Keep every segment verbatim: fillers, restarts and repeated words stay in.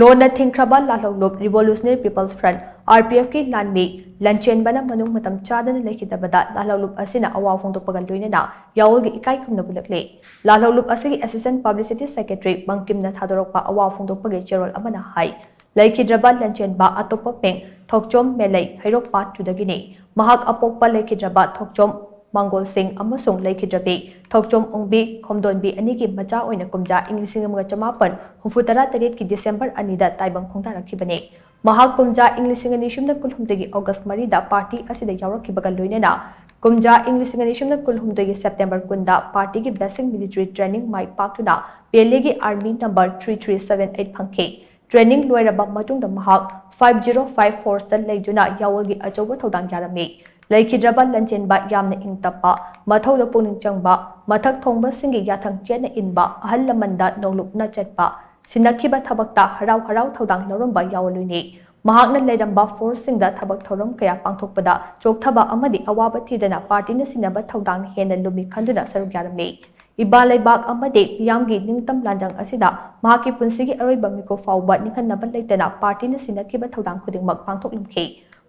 ꯂꯣꯟꯅ ꯊꯤꯡꯈ꯭ꯔꯕ ꯂꯥꯜꯍꯧꯂꯨꯞ Revolutionary People's Front, RPF ꯀꯤ ꯂꯥꯟꯃꯤ ꯂꯟꯆꯦꯟꯕꯅ ꯃꯅꯨꯡ ꯃꯇꯝ ꯆꯥꯗꯅ ꯂꯩꯈꯤꯗꯕꯗ ꯂꯥꯜꯍꯧꯂꯨꯞ ꯑꯁꯤꯅ ꯑꯋꯥ ꯐꯣꯡꯗꯣꯛꯄꯒ ꯂꯣꯏꯅꯅ ꯌꯥꯑꯣꯜꯒꯤ ꯏꯀꯥꯏ ꯈꯨꯝꯅꯕ ꯎꯠꯂꯛꯂꯤ꯫ ꯂꯥꯜꯍꯧꯂꯨꯞ ꯑꯁꯤꯒꯤ Assistant Publicity Secretary ꯕꯪꯀꯤꯝꯅ ꯊꯥꯗꯣꯔꯛꯄ ꯑꯋꯥ ꯐꯣꯡꯗꯣꯛꯄꯒꯤ ꯆꯦꯔꯣꯜ ꯑꯃꯅ ꯍꯥꯏ, ꯂꯩꯈꯤꯗ꯭ꯔꯕ ꯂꯟꯆꯦꯟꯕ ꯑꯇꯣꯞꯄ ꯃꯤꯡ ꯊꯣꯛꯆꯣꯝ ꯃꯦꯂꯩ, ꯍꯩꯔꯣꯛ Part two ꯗꯒꯤꯅꯤ꯫ ꯃꯍꯥꯛ ꯑꯄꯣꯛꯄ ꯂꯩꯈꯤꯗ꯭ꯔꯕ ꯊꯣꯛꯆꯣꯝ ꯃꯪꯒꯣꯜ ꯁꯤꯡ ꯑꯃꯁꯨꯡ ꯂꯩꯈꯤꯗ꯭ꯔꯕꯤ ꯊꯣꯛꯆꯣꯝ ꯑꯣꯡꯕꯤ ꯈꯣꯝꯗꯣꯟꯕꯤ ꯑꯅꯤꯒꯤ ꯃꯆꯥ ꯑꯣꯏꯅ ꯀꯨꯝꯖꯥ ꯏꯪ ꯂꯤꯁꯤꯡ ꯑꯃꯒ ꯆꯃꯥꯄꯟ ꯍꯨꯝꯐꯨ ꯇꯔꯥ ꯇꯔꯦꯠꯀꯤ ꯗꯤꯁꯦꯝꯕꯔ ꯑꯅꯤꯗ ꯇꯥꯏꯕꯪ ꯈꯣꯡꯗꯥꯔꯛꯈꯤꯕꯅꯤ꯫ ꯃꯍꯥꯛ ꯀꯨꯝꯖꯥ ꯏꯪ ꯂꯤꯁꯤꯡ ꯑꯅꯤ ꯁꯨꯞꯅ ꯀꯨꯟꯍꯨꯝꯗꯣꯏꯒꯤ ꯑꯣꯒꯁ ꯃꯔꯤꯗ ꯄꯥꯔꯇꯤ ꯑꯁꯤꯗ ꯌꯥꯎꯔꯛꯈꯤꯕꯒ ꯂꯣꯏꯅꯅ ꯀꯨꯝꯖꯥ ꯏꯪ ꯂꯤꯁꯤꯡ ꯑꯅꯤ ꯁꯨꯞꯅ ꯀꯨꯟꯍꯨꯝꯗꯣꯏꯒꯤ ꯁꯦꯞꯇꯦꯝꯕꯔ ꯀꯨꯟꯗ ꯄꯥꯔꯇꯤꯒꯤ basic military training ꯃꯥꯏ ꯄꯥꯛꯇꯨꯅ ꯄꯦꯂꯦꯒꯤ Army number three three seven eight ꯐꯪꯈꯤ꯫ Training ꯂꯣꯏꯔꯕ ꯃꯇꯨꯡꯗ ꯃꯍꯥꯛ five zero five force ꯇ ꯂꯩꯗꯨꯅ ꯌꯥꯑꯣꯜꯒꯤ ꯑꯆꯧꯕ ꯊꯧꯗꯥꯡ ꯌꯥꯔꯝꯃꯤ꯫ ꯂꯩꯈꯤꯗ꯭ꯔꯕ ꯂꯟꯆꯦꯟꯕ ꯌꯥꯝꯅ ꯏꯪ ꯇꯞꯄ, ꯃꯊꯧꯗ ꯄꯨꯛꯅꯤꯡ ꯆꯪꯕ, ꯃꯊꯛ ꯊꯣꯡꯕꯁꯤꯡꯒꯤ ꯌꯥꯊꯪ ꯆꯦꯠꯅ ꯏꯟꯕ, ꯑꯍꯜ ꯂꯃꯟꯗ ꯅꯣꯡꯂꯨꯛꯅ ꯆꯠꯄ, ꯁꯤꯟꯅꯈꯤꯕ ꯊꯕꯛꯇ ꯍꯔꯥꯎ ꯍꯔꯥꯎ ꯊꯧꯗꯥꯡ ꯂꯧꯔꯝꯕ ꯌꯥꯑꯣꯜꯂꯨꯅꯤ꯫ ꯃꯍꯥꯛꯅ ꯂꯩꯔꯝꯕ force ꯁꯤꯡꯗ ꯊꯕꯛ ꯊꯧꯔꯝ ꯀꯌꯥ ꯄꯥꯡꯊꯣꯛꯄꯗ ꯆꯣꯛꯊꯕ ꯑꯃꯗꯤ ꯑꯋꯥꯕ ꯊꯤꯗꯅ ꯄꯥꯔꯇꯤꯅ ꯁꯤꯟꯅꯕ ꯊꯧꯗꯥꯡ ꯍꯦꯟꯅ ꯂꯨꯝꯃꯤ ꯈꯟꯗꯨꯅ ꯁꯔꯨꯛ ꯌꯥꯔꯝꯃꯤ꯫ ꯏꯃꯥ ꯂꯩꯕꯥꯛ ꯑꯃꯗꯤ ꯃꯤꯌꯥꯝꯒꯤ ꯅꯤꯡꯇꯝ ꯂꯥꯟꯖꯪ ꯑꯁꯤꯗ ꯃꯍꯥꯛꯀꯤ ꯄꯨꯟꯁꯤꯒꯤ ꯑꯔꯣꯏꯕ ꯃꯤꯀꯨꯞ ꯐꯥꯎꯕ ꯅꯤꯡꯍꯟꯅꯕ ꯂꯩꯇꯅ ꯄꯥꯔꯇꯤꯅ ꯁꯤꯟꯅꯈꯤꯕ ꯊꯧꯗꯥꯡ ꯈꯨꯗꯤꯡꯃꯛ ꯄꯥꯡꯊꯣꯛꯂꯝꯈꯤ꯫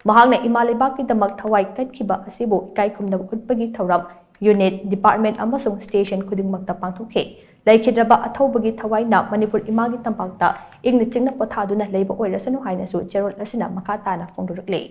ꯃꯍꯥꯛꯅ ꯏꯃꯥ ꯂꯩꯕꯥꯛꯀꯤꯗꯃꯛ ꯊꯋꯥꯏ ꯀꯠꯈꯤꯕ ꯑꯁꯤꯕꯨ ꯏꯀꯥꯏ ꯈꯨꯝꯅꯕ ꯎꯠꯄꯒꯤ ꯊꯧꯔꯝ unit, department ꯑꯃꯁꯨꯡ station ꯈꯨꯗꯤꯡꯃꯛꯇ ꯄꯥꯡꯊꯣꯛꯈꯤ꯫ ꯂꯩꯈꯤꯗ꯭ꯔꯕ ꯑꯊꯧꯕꯒꯤ ꯊꯋꯥꯏꯅ ꯃꯅꯤꯄꯨꯔ ꯏꯃꯥꯒꯤ ꯇꯝꯄꯥꯛꯇ ꯏꯪꯅ ꯆꯤꯛꯅ ꯄꯣꯊꯥꯗꯨꯅ ꯂꯩꯕ ꯑꯣꯏꯔꯁꯅꯨ ꯍꯥꯏꯅꯁꯨ ꯆꯦꯔꯣꯜ ꯑꯁꯤꯅ ꯃꯈꯥ ꯇꯥꯅ ꯐꯣꯡꯗꯣꯔꯛꯂꯤ꯫